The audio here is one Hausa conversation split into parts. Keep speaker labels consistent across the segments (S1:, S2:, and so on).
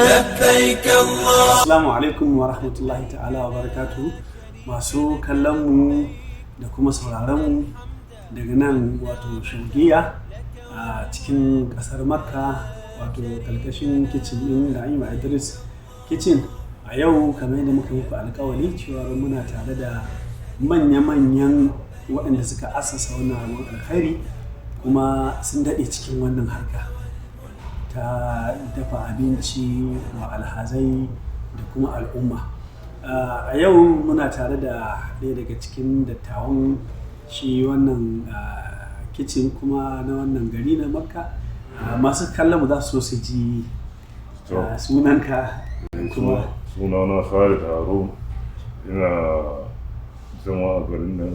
S1: لبيك الله.
S2: Assalamu alaikum wa rahmatullahi ta'ala wa barakatuhu. Masu kallon mu da kuma sauraron mu daga nan, wato Shaugiya a cikin kasar Makka, wato kalkashin kicin din Na'ima Idris Kitchen. A yau, kamar yadda muka muku alkawari cewa muna tare da manya-manyan waɗanda suka asasa wannan abin alkhairi, kuma sun daɗe cikin wannan harka ta dafa abinci wa alhazai da kuma al'umma. A yau muna tare da ɗaya daga cikin dattawan shi wannan kicin kuma na wannan gari na Makka. Masu kallon mu za su so su ji sunanka kuma.
S3: Sunana Khalid Harun. Ina zama a garin nan,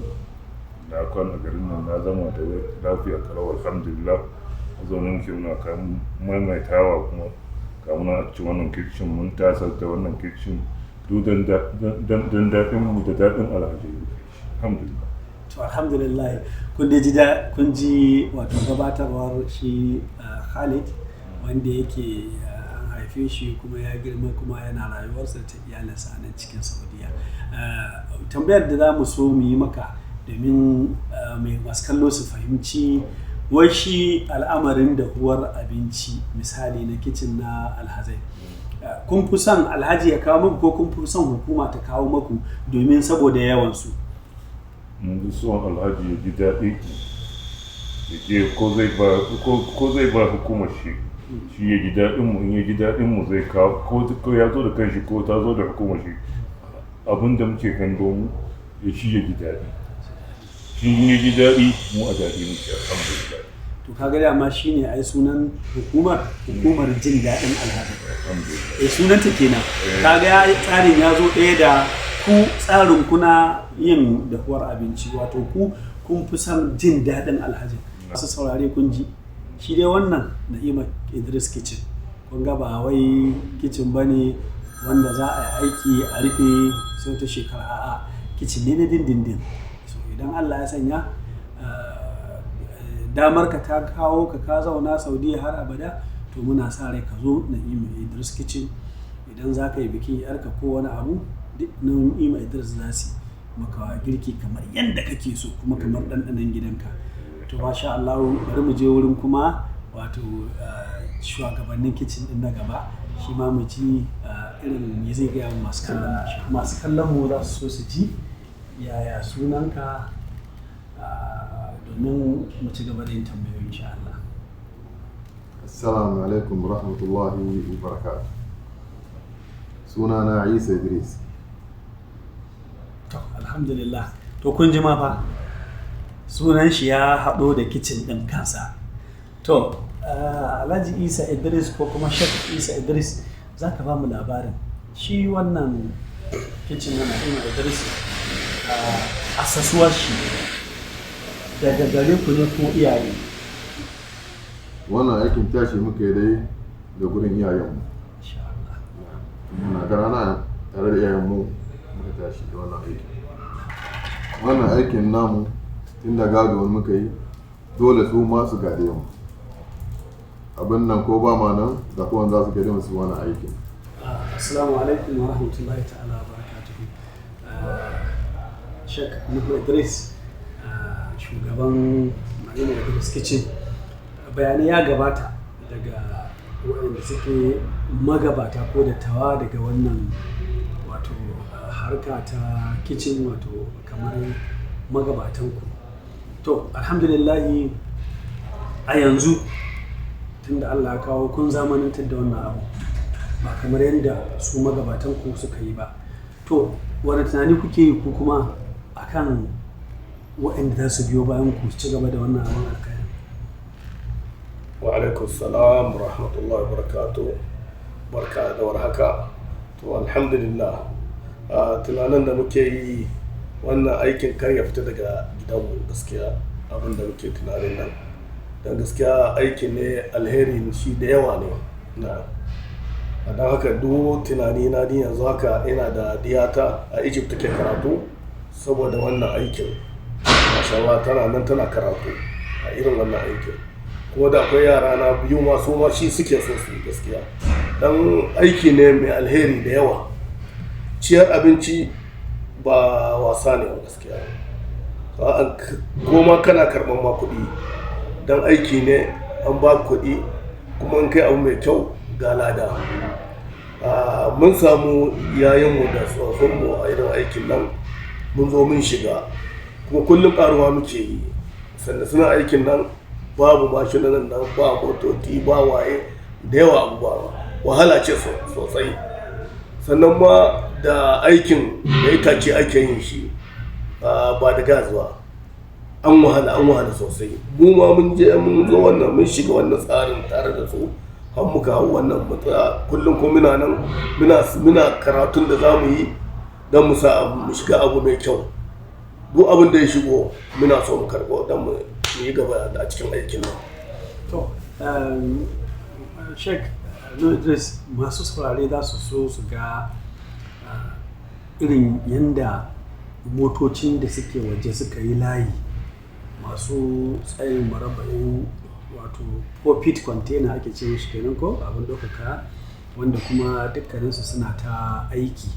S3: na kwan a garin nan, na zama da lafiya kalau, alhamdulillah. A zaune muke muna kan maimaitawa, kuma kamuna a cikin wannan kitchen mun tasar da wannan kitchen duk don daɗin mu da daɗin alhaji, alhamdulillah.
S2: To, alhamdulillah, kun dai ji da kun ji wato gabatarwar shi Khalid, wanda yake an haife shi kuma ya girma kuma yana rayuwarsa ta iyalinsa a nan cikin Saudiya. Tambayar da za mu so mu yi maka domin mai masu kallo su fahimci wai shi al'amarin dahuwar abinci, misali na kicin na alhazai, kun fi son alhaji ya kawo muku ko kun fi son hukuma ta kawo muku domin saboda yawansu?
S3: Mun fi son alhaji ya ji daɗi, ya je ko zai ba hukumar shi, shi ya ji daɗin mu. In ya ji daɗin mu, zai kawo, ko ya zo da kanshi ko ta zo da hukumar shi. Abin da muke kan mu ya shi ya ji daɗi, shi in ya ji daɗi, mu a daɗi muke, alhamdulillah.
S2: To, kaga dama shine ai sunan hukumar, Hukumar Jin Daɗin Alhazai.
S3: Alhamdulillah.
S2: Eh, sunanta kenan. Kaga ya tsarin ya zo ɗaya da ku, tsarin kuna yin dahuwar abinci, wato ku kun fi son jin daɗin alhaji. Masu saurare, kun ji shi dai wannan Na'ima Idris Kitchen. Kun ga ba wai kitchen ba ne wanda za a yi aiki a rufe sai wata shekara. A'a, kitchen ne na dindindin. So idan Allah ya sanya damar ka ta kawo ka, ka zauna Saudiya har abada, to muna sa rai ka zo Na'ima Idris Kitchen. Idan za ka yi bikin yarka ko wani abu, duk Na'ima Idris za su maka girki kamar yadda kake so kuma kamar ɗanɗanon gidanka. To, masha Allah, bari mu je wurin kuma wato shugabannin kicin din na gaba, shi ma mu ji irin me zai gaya wa masu kallon mu. Masu kallon mu za su so su ji yaya sunanka, domin mu ci gaba da yin tambayoyi, insha Allah.
S4: Assalamu alaikum wa rahmatullahi wa barakatuh. Sunana Isa Idris.
S2: To, alhamdulillah. To, kun ji ma fa sunan shi ya haɗo da kicin ɗin kansa. To, Alhaji Isa Idris ko kuma Sheikh Isa Idris, za ka ba mu labarin shi wannan kicin na Na'ima Idris, asasuwar shi daga gare ku ne ko iyaye?
S4: Wannan aikin tashi muka yi dai da gurin iyayenmu.
S2: Insha Allah.
S4: Muna ƙanana tare da iyayenmu muka tashi da wannan aikin. Wannan aikin namu, tun da gado muka yi, dole su ma su gade mu. Abin nan ko ba ma nan da kowane za su gade mu su wannan aikin.
S2: Assalamu alaikum wa rahmatullahi ta'ala wa barakatuhu. Sheikh Nuhu Idris, shugaban Na'ima Idris Kitchen. Bayanai ya gabata daga waɗanda suke magabata ko dattawa daga wannan wato harka ta kicin, wato kamar magabatanku. To, alhamdulillahi, a yanzu tunda Allah ya kawo kun zamanantar da wannan abu ba kamar yadda su magabatanku suka yi ba. To, wani tunani kuke yi ku kuma akan waɗanda za su biyo bayan ku su ci gaba da wannan abin alkhairi?
S5: Wa alaikum salam wa rahmatullahi wa barakatuh. Barka da warhaka. To, alhamdulillah, a tunanin da muke yi, wannan aikin kar ya fita daga gidanmu gaskiya, abin da muke tunanin nan, don gaskiya aikin ne alheri shi da yawa ne na. A don haka duk tunani na ni yanzu haka, ina da diyata a Egypt take karatu saboda wannan aikin. Masha Allah, tana nan tana karatu a irin wannan aikin. Kuma da akwai yara na biyu ma, su ma shi suke so su yi gaskiya. Dan aiki ne mai alheri da yawa. Ciyar abinci ba wasa ne ba gaskiya. Ko ma kana karɓan ma kuɗi, dan aiki ne an ba kuɗi, kuma in kai abu mai kyau ga lada. Mun samu yayinmu da tsofinmu a irin aikin nan, mun zo mun shiga, kuma kullum ƙaruwa muke yi. Sanda suna aikin nan babu mashinan nan, ba motoci, ba waye da yawa abubuwa, wahala ce sosai. Sannan ma da aikin da itace ake yin shi, ba da gas ba. An wahala, an wahala sosai. Mu ma mun je mun zo wannan, mun shiga wannan tsarin tare da su har muka hau wannan matsaya. Kullum ko muna nan muna karatun da za mu yi don mu sa mu shiga abu mai kyau. Duk abin da ya shigo muna so mu karɓo don mu yi gaba a cikin aikin nan.
S2: To, Sheikh Nuhu Idris, masu saurare za su so su ga irin yanda motocin da suke waje suka yi layi masu tsayin marabba'in, wato 4 feet container ake ce mishi kenan, ko abin ɗaukar kaya, wanda kuma dukkaninsu suna ta aiki.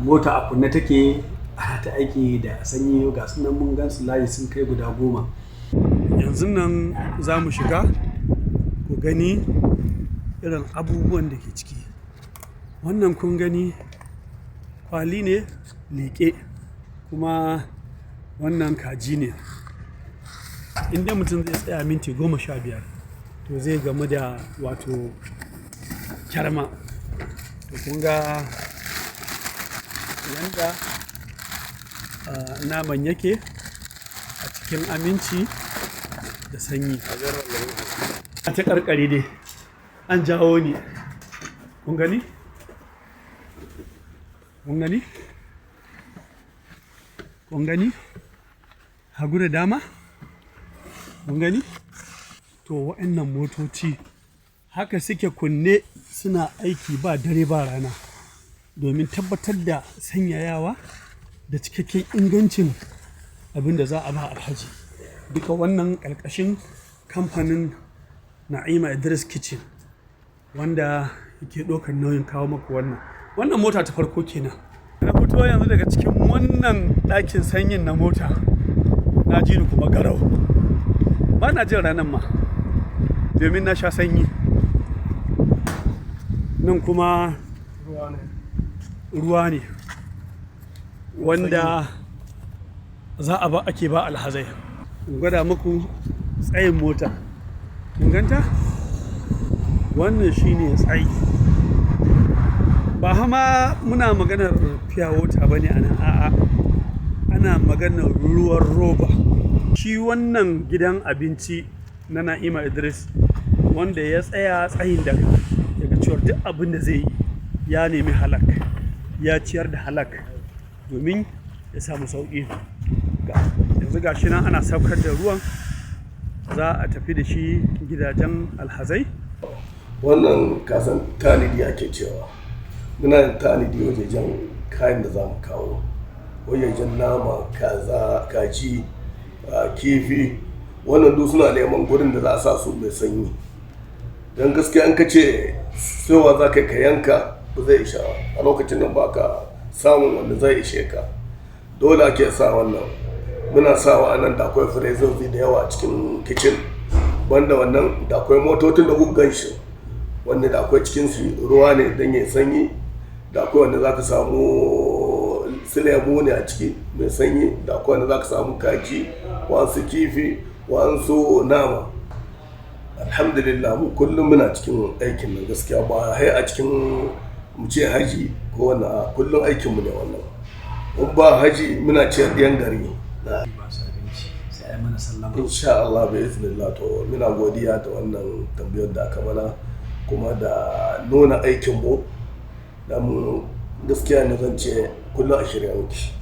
S2: Mota a kunne take, ana ta aiki da sanyi. Ga su nan mun gan su layi sun kai guda 10. Yanzu nan za mu shiga ku gani irin abubuwan da ke ciki. Wannan kun gani kwali ne liƙe, kuma wannan kaji ne. In dai mutum zai tsaya minti 15, to zai gamu da wato kyarma. To, kun ga yanda naman yake a cikin aminci da sanyi. A ta ƙarƙare dai an jawo ni. Kun gani? Kun gani? Kun gani? Hagu da dama? Kun gani? To, waɗannan motoci haka suke kunne suna aiki ba dare ba rana domin tabbatar da sanyayawa da cikakken ingancin abin da za a ba alhaji. Duka wannan ƙarƙashin kamfanin Na'ima Idris Kitchen, wanda yake ɗaukar nauyin kawo maku wannan. Wannan mota ta farko kenan. Na fito yanzu daga cikin wannan ɗakin sanyin na mota, na ji ni kuma garau. Ba na jin ranan ma domin na sha sanyi. Nan kuma ruwa ne wanda za a ba ake ba alhazai. In gwada muku tsayin mota. Kun ganta? Wannan shine tsayi. Ba hama muna maganar pure water bane a nan, a'a. Ana maganar ruwan roba. Shi wannan gidan abinci na Na'ima Idris, wanda ya tsaya tsayin daka daga cewar duk abin da zai yi ya nemi halak, ya ciyar da halak domin ya samu sauƙi. Yanzu ga shi nan ana saukar da ruwan, za a tafi da shi gidajen alhazai.
S5: Wannan kasan tanadi ake cewa. Muna yin tanadi wajejen kayan da za mu kawo. Wajejen nama, kaza, kaji, kifi. Wannan duk suna neman gurin da za a sa su mai sanyi. Don gaskiya in ka ce sayowa za ka yanka, ba zai isha ba. A lokacin nan ba ka samun wanda zai ishe ka. Dole ake sa wannan. Muna sawa a nan, da akwai firezozi da yawa cikin kicin. Banda wannan, da akwai motocin da kuka gan shi, wanda da akwai cikinsu ruwa ne don yayi sanyi. Da akwai wanda za ka samu su lemu ne a ciki mai sanyi. Da akwai wanda za ka samu kaji, wasu kifi, wasu nama. Alhamdulillah, mu kullum muna cikin aikin nan gaskiya, ba hai a cikin mu ce haji ko wannan, a kullum aikinmu ne wannan. In ba haji muna ciyar ɗiyan gari.
S2: Ba su abinci sai ai mana sallama.
S5: Insha Allah, bi iznillah. To, muna godiya da wannan tambayar da aka mana kuma da nuna aikin mu. Dan gaskiya ne zan ce kullum a shirye muke.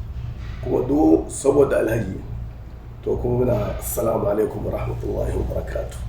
S5: Kuma duk saboda alhaji. To, kuma muna assalamu alaikum wa rahmatullahi wa barakatuh.